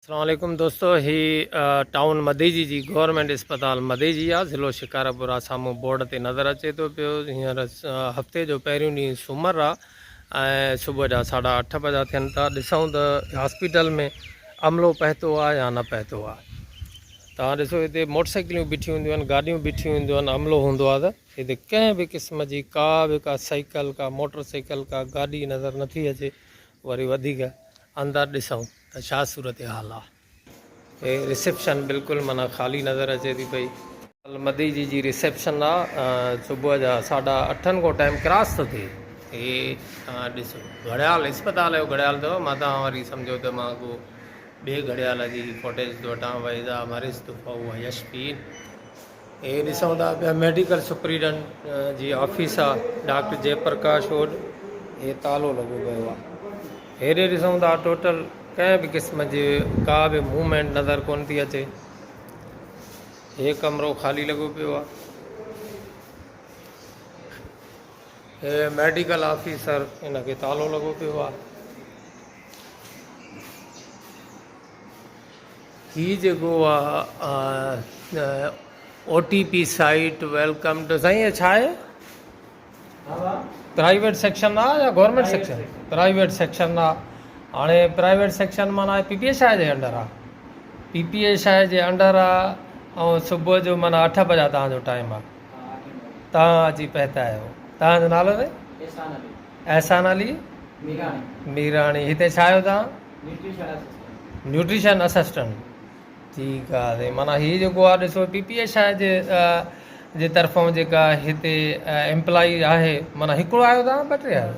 اسلام عليڪم دوستو هي ٽائون مديجي جي گورنمينٽ اسپتال مديجي آ ضلعو شڪارپور آ سامهون بورڊ تي نظر اچي ٿو پيو هينئر هفتي جو پهريون ڏينهن سومر آ ۽ صبح جا ساڍا اٺ بجا ٿين ٿا ڏسون ته هاسپيٽل ۾ عملو پهتو آ يا نه پهتو آ توهان ڏسو هتي موٽر سائيڪليون بيٺيون هونديون آهن گاڏيون بيٺيون هونديون آهن عملو هوندو آ ته هتي ڪنهن به قسم جي ڪا به ڪا سائيڪل ڪا موٽر سائيڪل ڪا گاڏي نظر نٿي اچي وري وڌيڪ اندر ڏسون ته ڇا صورتحال آ. هي رسيپشن بلڪل معنيٰ خالي نظر اچي ٿي پئي. مديجي جي رسيپشن آ صبح جا ساڍا اٺن کان ٽائيم ڪراس ٿو ٿئي. هي توهان ڏسو گهڙيال اسپتال جو گهڙيال اٿو مان توهان وري سمجهو ته مان ڪو ٻئي گهڙيال جي فوٽيج ٿو وٺان واذا مرضت فهو يشفين. هي ڏسون ٿا پيا ميڊيڪل سپريڊنٽ جي آفيس آ ڊاڪٽر جي پرڪاش اوڏ هي تالو لڳو پيو آ هيڏي ڏسون ٿا ٽوٽل ڪنهن به قسم جي ڪا به موومينٽ نظر ڪون ٿي اچي هي ڪمرو خالي لڳو پيو آ هي ميڊيڪل آفيسر ان کي تالو لڳو پيو آ هي جيڪو آ O T P site welcome to سائين هي ڇا آهي پرائيويٽ سيڪشن آ يا گورنمينٽ سيڪشن پرائيويٽ سيڪشن آ هاڻي پرائيويٽ سيڪشن معنی پي پي ايس I جي انڊر آ پي پي ايس I جي انڊر آ ۽ صبح جو معنی اٺ بجا تان جو ٽائيم آ تان اچي پهتا آهيو تان جو نالو سائين احسان علي ميراڻي هتي ڇا آهيو تان نيوٽريشن اسسٽنٽ ٺيڪ آ سائين معنيٰ هي جيڪو آ ڏسو پي پي ايس I جي جي طرفون جيڪا هتي ايمپلائي آهي معنيٰ هڪڙو آيو تان ٻه ٽي آيو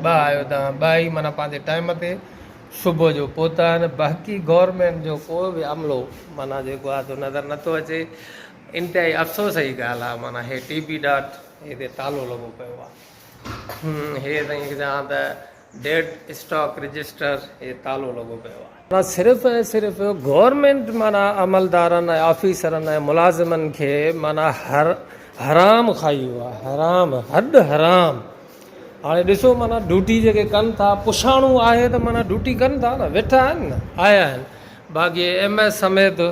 ٻه آيو تان ٻه ئي معنيٰ پنهنجي ٽائيم تي صبح جو پهتا آهن باقي گورنمينٽ جو ڪو به عملو معنيٰ جيڪو آ سو نظر نٿو اچي انتهائي افسوس جي ڳالهه آ معنيٰ هي ٽي بي ڊاٽ هتي تالو لڳو پيو آ هي سائين چوان ته ڊيڊ اسٽاڪ رجسٽر هي تالو لڳو پيو آ. معنيٰ صرف ۽ صرف گورنمينٽ معنيٰ عملدارن ۽ آفيسرن ۽ ملازمن کي معنيٰ هر حرام کائي ويو آ حرام هڏ حرام هاڻي ڏسو معنيٰ ڊيوٽي جيڪي ڪن ٿا پڇاڻو آهي ته معنيٰ ڊيوٽي ڪن ٿا نه ويٺا آهن نه آيا آهن باقي ايم ايس سميت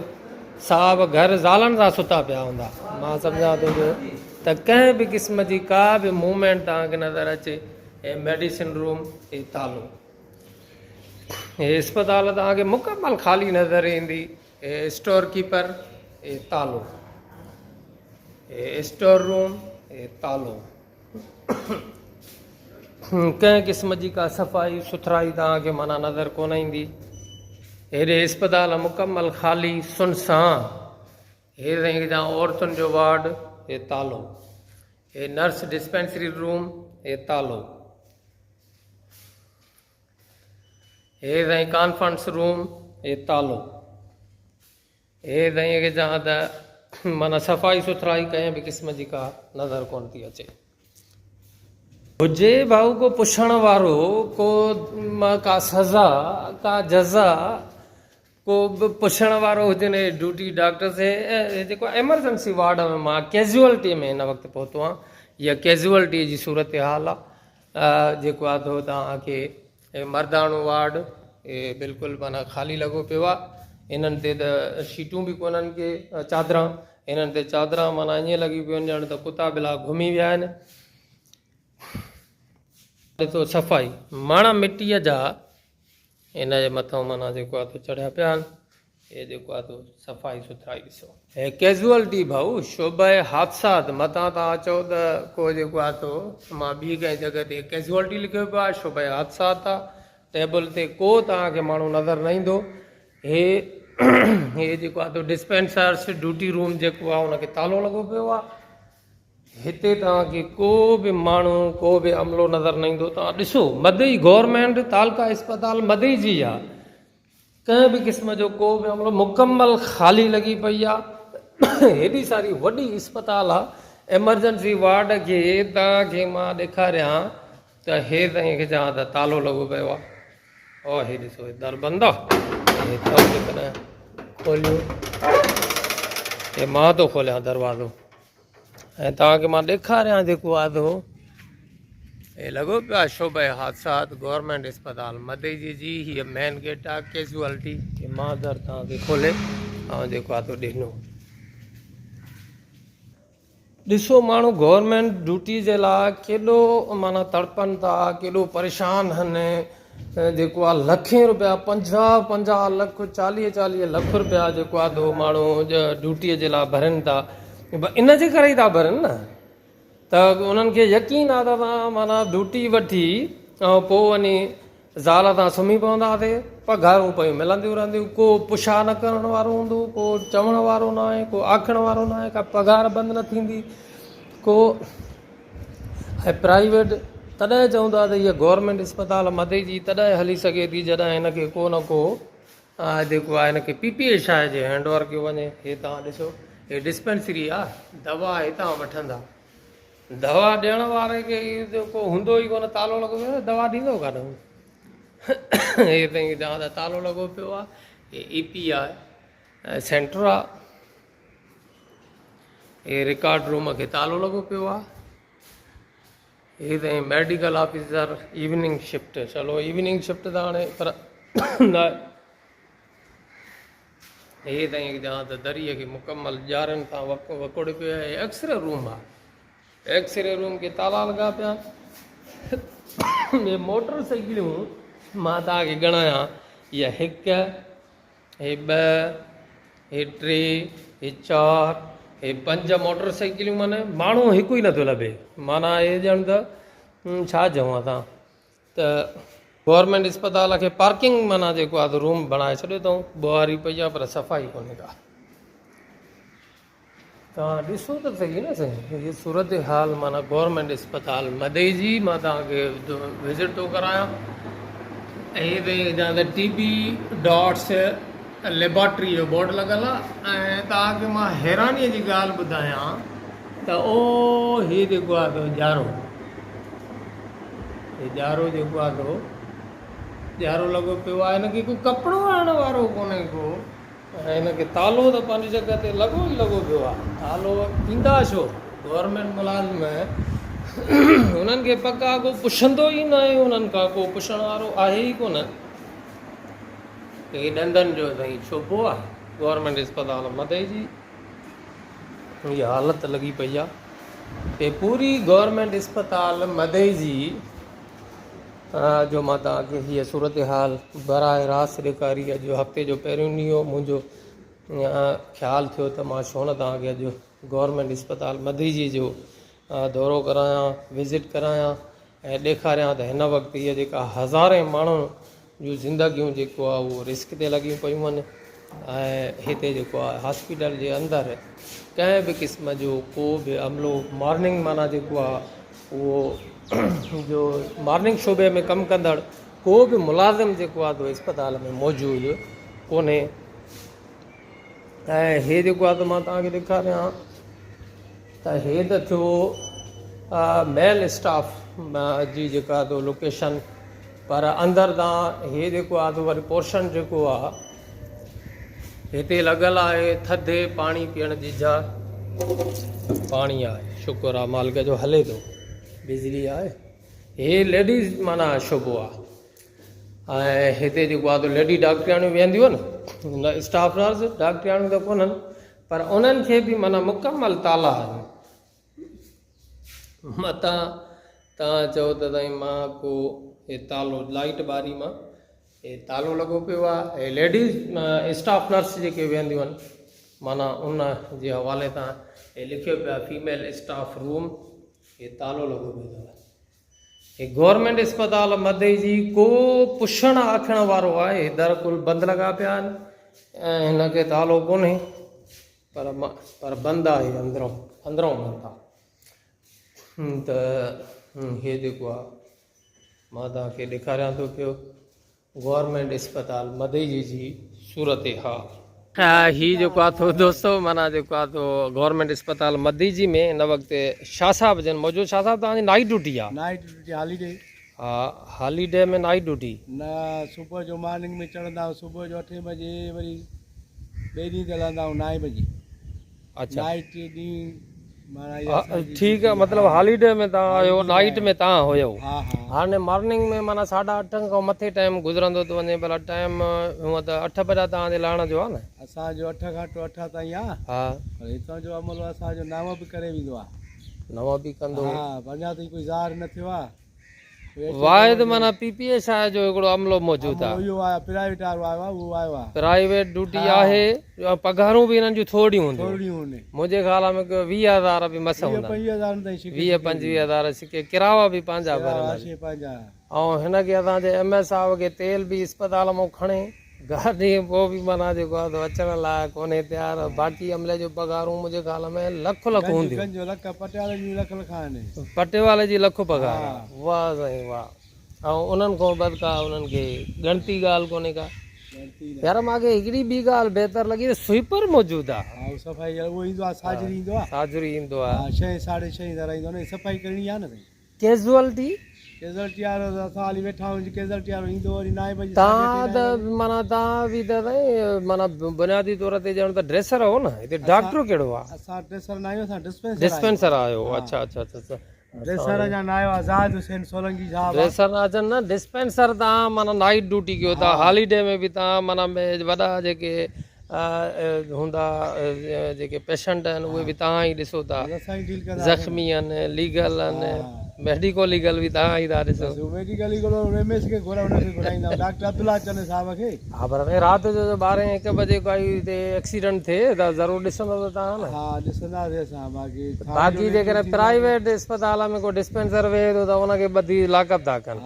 صاحب گهر زالن سان ستا پيا هوندا مان سمجهان ٿو ته ڪنهن به قسم جي ڪا به موومينٽ توهان کي نظر اچي هي ميڊيسن روم هي تالو هي اسپتال توهان کي مڪمل خالي نظر ايندي هي اسٽور ڪيپر هي تالو هي اسٽور روم هي تالو ڪنهن قسم جي ڪا صفائي سٿرائي توهان کي معنيٰ نظر ڪونه ايندي هيڏي اسپتال مڪمل خالي سنسان هي سائين جا عورتن جو وارڊ هي تالو هي نرس ڊسپينسري روم هي تالو هي سائين ڪانفرنس روم هي تالو هي سائين کي چوان ته معنيٰ صفائي سٿرائي ڪنهن به قسم جي ڪا نظر ڪون ٿي اچي هجي ڀائو ڪو پڇڻ وارو ڪو ڪا سزا ڪا جزا ڪو به پڇڻ وارو هجي نه ڊيوٽي ڊاڪٽرز هي جيڪو ايمرجنسي وارڊ ۾ مان ڪيزوئلٽي ۾ هن وقت پهتو آهيان يا ڪيزوئلٽي جي صورتحال آ جيڪو آ تو توهان کي مرداڻو وارڊ بلڪل معنيٰ خالي لڳو پيو آ انهن تي ته شيٽون به ڪونهن ڪي چادران انهن تي چادران معنيٰ ائين لڳي پيون ڄڻ ته ڪتا بلا گهمي ويا آهن ڏسو صفائي مڻ مٽيء جا ان جي مٿان معنيٰ جيڪو آ تو چڙهيا پيا آهن هي جيڪو آ تو صفائي سٿرائي ڏسو. هي ڪيزوئلٽي ڀائو شعبه حادثات متان توهان چئو ته ڪو جيڪو آ تو مان ٻي ڪنهن جڳهه تي ڪيزوئلٽي لکيو پيو آ شعبه حادثات آ ٽيبل تي ڪو توهان کي ماڻهو نظر نه ايندو هي هي جيڪو آ تو ڊسپينسرس ڊيوٽي روم جيڪو آ ان کي تالو لڳو پيو آ. هتي توهان کي ڪو به ماڻهو ڪو به عملو نظر نه ايندو توهان ڏسو مدئي گورنمينٽ تعلقه اسپتال مدئي جي آ ڪنهن به قسم جو ڪو به عملو مڪمل خالي لڳي پئي آ هيڏي ساري وڏي اسپتال آ ايمرجنسي وارڊ کي توهان کي مان ڏيکاريان ته هي سائين کي چوان ته تالو لڳو پيو آ او هي ڏسو هي در بند آ هي تو جيڪڏهن کوليو هي مان ٿو کوليان دروازو ۽ توهان کي مان ڏيکاريان جيڪو آ سو هي لڳو پيو آهي شعبه حادثات گورنمينٽ اسپتال مدئجي جي هي مين گيٽ آهي ڪيزوالٽي هي مان در توهان کي کولي ۽ جيڪو آهي تو ڏنو. ڏسو ماڻهو گورنمينٽ ڊيوٽي جي لاء ڪيڏو معنيٰ تڙپن ٿا ڪيڏو پريشان هن جيڪو آهي لکين روپيا پنجاهه پنجاهه لک چاليهه چاليهه لک روپيا جيڪو آهي تو ماڻهو ڊيوٽي جي لاء ڀرين ٿا ان جي ڪري ئي ٿا ڀرن نه ته انهن کي يقين آ ته اسان معنيٰ ڊيوٽي وٺي ۽ پوء وڃي زال سان سمهي پونداسي، پگهارون پيون ملنديون رهنديون، ڪو پڇا نه ڪرڻ وارو هوندو، ڪو چوڻ وارو ناهي، ڪو آکڻ وارو ناهي، ڪا پگهار بند نه ٿيندي، ڪو ۽ پرائيويٽ تڏهن چوندا ته هيء گورنمينٽ اسپتال مدئي جي تڏهن هلي سگهي ٿي جڏهن هن کي ڪو نه ڪو جيڪو آهي هن کي پي پي اي شاهه جي هينڊ اوور ڪيو وڃي. هي توهان ڏسو هي ڊسپينسري آ دوا هتان وٺندا دوا ڏيڻ واري کي جيڪو هوندو ئي ڪونه تالو لڳو پيو آهي دوا ڏيندو ڪاڏو هي تائين چوان ته تالو لڳو پيو آ هي اي پي آ سينٽر آ هي رڪارڊ روم کي تالو لڳو پيو آ. هي ته ميڊيڪل آفيسر ايوننگ شفٽ چلو ايوننگ شفٽ ته هاڻي پر نه هي ته ائين چوان ته دريء کي مڪمل ڄارن سان وڪوڙي پيو آهي. ايڪسري روم آهي، ايڪسري روم کي تالا لڳا پيا آهن. موٽر سائيڪلون مان توهان کي ڳڻايان، هيء هڪ، هي ٻه، هي ٽي، هي چار، هي پنج موٽر سائيڪليون معنيٰ ماڻهو هڪ ئي نٿو لڀي معنيٰ هي ڄڻ ته ڇا چئون اسان ته گورنمينٽ اسپتال کي پارڪنگ معنيٰ جيڪو آهي روم بڻائي ڇڏيو اٿئون ٻهاري پئي آهي پر صفائي ڪونهي ڪا. توهان ڏسو ته صحيح نه سائين هي صورتحال معنيٰ گورنمينٽ اسپتال مدئي جي مان توهان کي وزٽ ٿو ڪرايان هي ته ٽي بي ڊاٽس ليبارٽري جو بورڊ لڳل آهي ۽ توهان کي مان حيراني جي ڳالهه ٻڌايان ته او هي جيڪو آهي سو ڄارو هي ڄارو جيڪو آهي سو ڄارو لڳو پيو آهي هن کي ڪو ڪپڙو هڻڻ وارو ڪونهي ڪو ۽ هن کي تالو ته پنهنجي جڳهه تي لڳو ئي لڳو پيو آهي. تالو ايندا ڇو؟ گورنمينٽ ملازم انهن کي پڪ آ ڪو پڇندو ئي ناهي، انهن کان ڪو پڇڻ وارو آهي ئي ڪونه. هي ڏندن جو سائين شعبو آهي گورنمينٽ اسپتال مدئي جي هي حالت لڳي پئي آهي. هي پوري گورنمينٽ اسپتال مدئي جي جو مان توهان کي هيء صورتحال براهه راست ڏيکاري. اڄ هفتي جو پهريون ڏينهن هو. منهنجو خيال ٿيو ته مان ڇو نه توهان کي اڄ گورنمينٽ اسپتال مديجي جو دورو ڪرايان، وزٽ ڪرايان ۽ ڏيکاريان ته هن وقت هيء جيڪا هزارين ماڻهن جون زندگيون جيڪو آهي اهو رسڪ تي لڳيون پيون آهن ۽ هتي جيڪو آهي هاسپيٽل جي اندر ڪنهن به قسم جو ڪو به عملو مارننگ معنيٰ جيڪو آهي اهو جو مارننگ شعبي ۾ ڪم ڪندڙ ڪو به ملازم جيڪو آهي سو اسپتال ۾ موجود ڪونهي ۽ هي جيڪو آهي ته مان توهان کي ڏيکاريان ته هي ته ٿيو ميل اسٽاف جي جيڪا تو لوڪيشن پر اندر تان هي جيڪو آهي سو وري پورشن جيڪو آهي هتي لڳل آهي ٿڌي پاڻي پيئڻ جي جا پاڻي آهي شڪر آهي مالڪ جو هلي ٿو بجلي آهي هي ليڊيز معنيٰ شعبو آهي ۽ هتي جيڪو آهي ليڊي ڊاڪٽرياڻيون ويهنديون آهن نه اسٽاف نرس ڊاڪٽرياڻيون ته ڪونهن پر انهن کي به معنيٰ مڪمل تالا آهن متان توهان چئو ته سائين مان ڪو هي تالو لائيٽ ٻاري مان هي تالو لڳو پيو آهي هي ليڊيز اسٽاف نرس جيڪي ويهنديون آهن معنيٰ ان جي حوالي سان هي لکيو پيو آهي فيميل اسٽاف روم هي تالو لڳو پيو اٿو. هي گورنمينٽ اسپتال مدئي جي ڪو پڇڻ آکڻ وارو آهي در ڪل بند لڳا پيا آهن ۽ هن کي تالو ڪونهي پر پر بند آهي اندرون اندرون بند آهي ته هي جيڪو آهي مان توهان کي ڏيکاريان ٿو پيو گورنمينٽ اسپتال مدئجي جي صورتحال. هي جيڪو آ ٿو دوستو معنيٰ جيڪو آ ٿو گورنمينٽ اسپتال مدئجي ۾ هن وقت شاهه صاحب جن موجود. شاهه صاحب توهان جي نائيٽ ڊيوٽي آ؟ Night duty holiday. ها هاليڊي ۾ نائيٽ ڊيوٽي. نه صبح جو مارننگ ۾ چڙهندا آهيون صبح جو اٺين بجي وري ٻئي ڏينهن تي لهندا آهيون نائين بجي. اڇا. نائيٽ ڏينهن معنيٰ اها اسان جي ٺيڪ آ مطلب هاليڊي ۾ توهان آهيو نائيٽ ۾ توهان هيو ها ها هاڻي مارننگ ۾ معنيٰ ساڍا اٺن کان مٿي ٽائيم گذرندو ٿو وڃي ڀلا ٽائيم هونء ته اٺ بجا توهان جي لهڻ جو آ نه اسان جو اٺ کان ٽو اٺ تائين آ ها پر هتان جو عملو اسان جو نو به ڪري ويندو آ نو به ڪندو ها اڃا تائين ڪوئي ظاهر نه ٿيو آ واحد معنيٰ پي پي ايس I جو هڪڙو عملو موجود آهي. اهو آيو پرائيويٽ وارو آيو آهي اهو آيو آهي. پرائيويٽ ڊيوٽي آهي ۽ پگهارون به هنن جون ٿورڙيون هونديون. ٿورڙيون هونديون. منهنجي خيال ۾ ڪو 20 هزار به مس هوندا. 20 25 هزار تائين 20 25 هزار سڪي ڪراوا به پنهنجا ڀرندا. پنهنجا. ۽ هن کي اسان جي ايم ايس صاحب کي تيل به اسپتال مان کڻي گاڏي پوء به معنيٰ جيڪو آهي سو اچڻ لاء ڪونهي تيار. باقي عملي جون پگهارون منهنجي خيال ۾ لک لک هونديون. گنج جو لک، پٽيوالي جون لک لک آهن. پٽيوالي جي لک پگهار آهي. واهه سائين واهه. ۽ انهن کان وڌ ڪا انهن کي ڳڻتي ڳالهه ڪونهي ڪا. يار مان کي هڪڙي ٻي ڳالهه بهتر لڳي ته سوئيپر موجود آهي. ها هو صفائي اهو ايندو آهي ساجهري ايندو آهي. ساجهري ايندو آهي. ها ڇهين ساڍي ڇهين ڌارا ايندو آهي نه صفائي ڪرڻي آهي نه سائين. ڪيزوئلٽي؟ ڪيزوئلٽي وارو ته اسان هالي ويٺا آهيون جي ڪيزوئلٽي وارو ايندو وري نائين بجي ساڍي اٺين نائين بجي. ته معنيٰ تان به ته سائين معنيٰ بنيادي طور تي ڄڻ ته ڊريسر هو نه هتي ڊاڪٽر ڪهڙو آ؟ اسان ڊريسر نه آهيون اسان ڊسپينسر آهيون. ڊسپينسر آهيو اڇا اڇا اڇا. ڊريسر اڃا نه آيو آ زاهد حسين سولنگي صاحب آ. ڊريسر نه اچن نه ڊسپينسر تان معنيٰ نائيٽ ڊيوٽي ڪيو ٿا هاليڊي ۾ به تان معنيٰ وڏا جيڪي هوندا جيڪي پيشنٽ آهن اهي به توهان ئي ڏسو ٿا زخمي آهن ليگل آهن ميڊيڪو ليگل به توهان ئي ٿا ڏسو ها پر رات جو جو ٻارهين هڪ بجي ڪائي هتي ايڪسيڊنٽ ٿئي ته ضرور ڏسندو ته توهان نه باقي جيڪڏهن پرائيويٽ اسپتال ۾ ڪو ڊسپينسر ويهي ٿو ته ان کي ٻڌي لاڪ اپ ٿا ڪن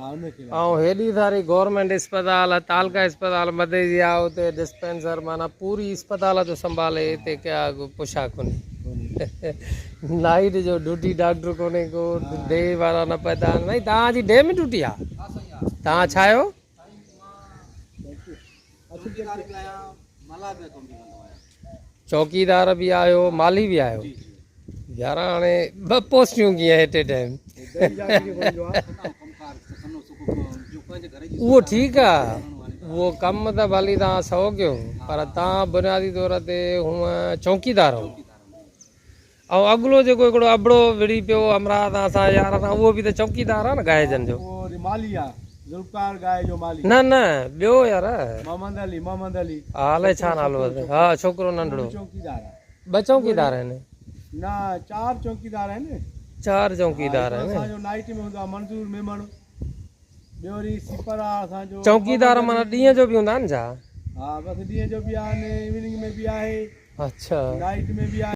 ۽ هيڏي ساري گورنمينٽ اسپتال تعلقه اسپتال مدئي جي آ اتي ڊسپينسر معنيٰ پوري اسپتال ٿو سنڀالي هتي ڪيا پڇا ڪونهي نائيٽ جو ڊيوٽي ڊاڪٽر ڪونهي ڪو ڊي وارا نه پهتا آهن ڀائي توهان جي ڊي ۾ ڊيوٽي آ توهان ڇا آهيو چوڪيدار به آهيو مالهي به آهيو يار هاڻي ٻه پوسٽيون ڪيئن ايٽ اي ٽائيم اهو ٺيڪ آ اهو ڪم ته ڀلي توهان سو ڪيو پر توهان بنيادي طور تي هونء چوڪيدار هو ۽ اڳلو جيڪو هڪڙو ابڙو وڙهي پيو همراهه سان اسان يار سان اهو به ته چوڪيدار آ نه ڳائجن جو. اهو وري مالهي آ ذوالفقار ڳائي جو مالهي. نه نه ٻيو يار. محمد علي محمد علي. ها الائي ڇا نالو اٿس ها ڇوڪرو ننڍڙو. اهو به چوڪيدار آ. ٻه چوڪيدار آهن. نه چار چوڪيدار آهن. چار چوڪيدار آهن. اسان جو نائيٽ ۾ هوندو آ منظور ميمڻ ٻيو وري سپر آ اسان جو. چوڪيدار معنيٰ ڏينهن جو به هوندا آهن ڇا؟ ها بس ڏينهن جو به آهن ايوننگ ۾ به آهي. اڇا. نائيٽ ۾ به آهي.